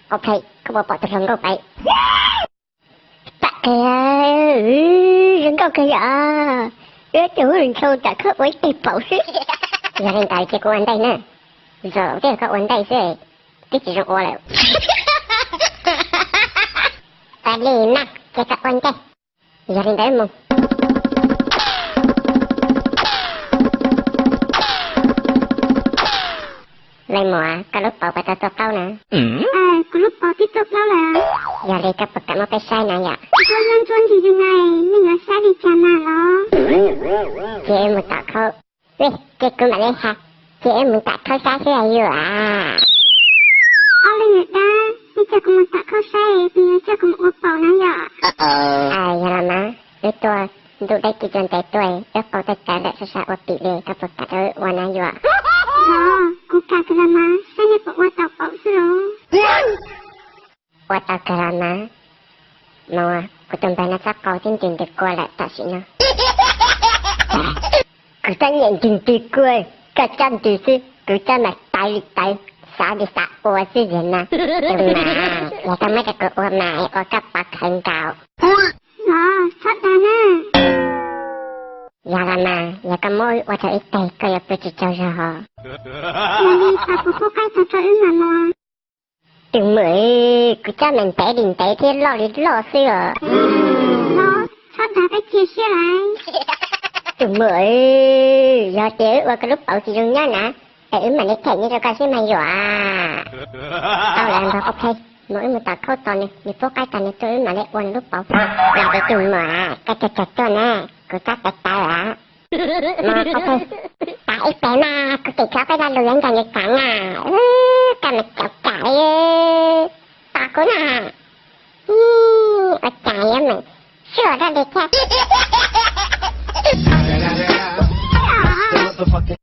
Ok, koj puas pom tus hluas nkauj pem? Tam, zoo nkauj kawg yom. Wb tus hluas nraug tam khawb ua ib teg paum xwb. Yog li ntawd ces kuv ua ntej na. Zaum twg koj ua ntej xwb, twb tsis zoo ua lawm. Ua li na, ces koj ua ntej. Yog li ntawd mus. Leej muam, koj lub paum puas tau tuaj plaub na? Kuv lub paum twb tuaj plaub lawm. Yog li koj puas kam muab peb saib na yom? Ntsuab ntsuab ntsis zoo na, nej yuav saib li cas mas los? Ces mus tom khaub. Ces kuv mam li hais, ces wb mus tom khaub saib xwb yom. Ob leeg niam dab, nej coj kuv mus tom khaub saib, kuv yuav coj kuv mus ua paum na yom. Yog los mas, wb tuaj ntuj deb ci tsuas ntev tuaj, wb paum tawv tawv lawm, sab sab ua pim li, koj puas kam rau wb ua na yom? Los, kuv kam kawg los mas, saib nej puas ua tau paum xwb los. Ua tau kawg los mas. Mas kuv tus npawg no txhob qau twb ntws ntws kua lawm tam sim no. Kuv txhob niam ntws ntws kua, koj txhob ntws xwb, kuv txhob mas tawv li tawv, xav li xav ua xwb yog na. Tus mas, yog koj muab rau kuv ua mas ua koj pov khawv nkaus. Los, txhob dag na. Yog los mas, yog koj muab wb ua rau ib teg koj yuav pw tsis tsaug zog hos. Yog li thov kuv pub qaib tag rau wb mam los. Tus muam, kuv txhob mas ntev li ntev thiab loj li loj xwb os. Los, txhob dag peb cia siab lawm. Tus muam, yog tias wb ua koj lub paum tsis zoo nyob na, es wb mam li them nyiaj rau koj xwb mas yom. Tau lawm npawg Qaub Pheej, mas wb mus tom khaub tos nws, nws pub qaib tas nws tuaj wb mam li ua nws lub paum. Los ces tus muam, koj txhob txhob tuaj na, kuv txhob tawv tawv lawm. Mas Qaub Pheej, tas ib pliag mas kuv tim kho peb lo lus yuav nco nws kam na. Koj mas txaus kam li. Tos kuv na. Ua cas yuav meem suaj rau li thiab.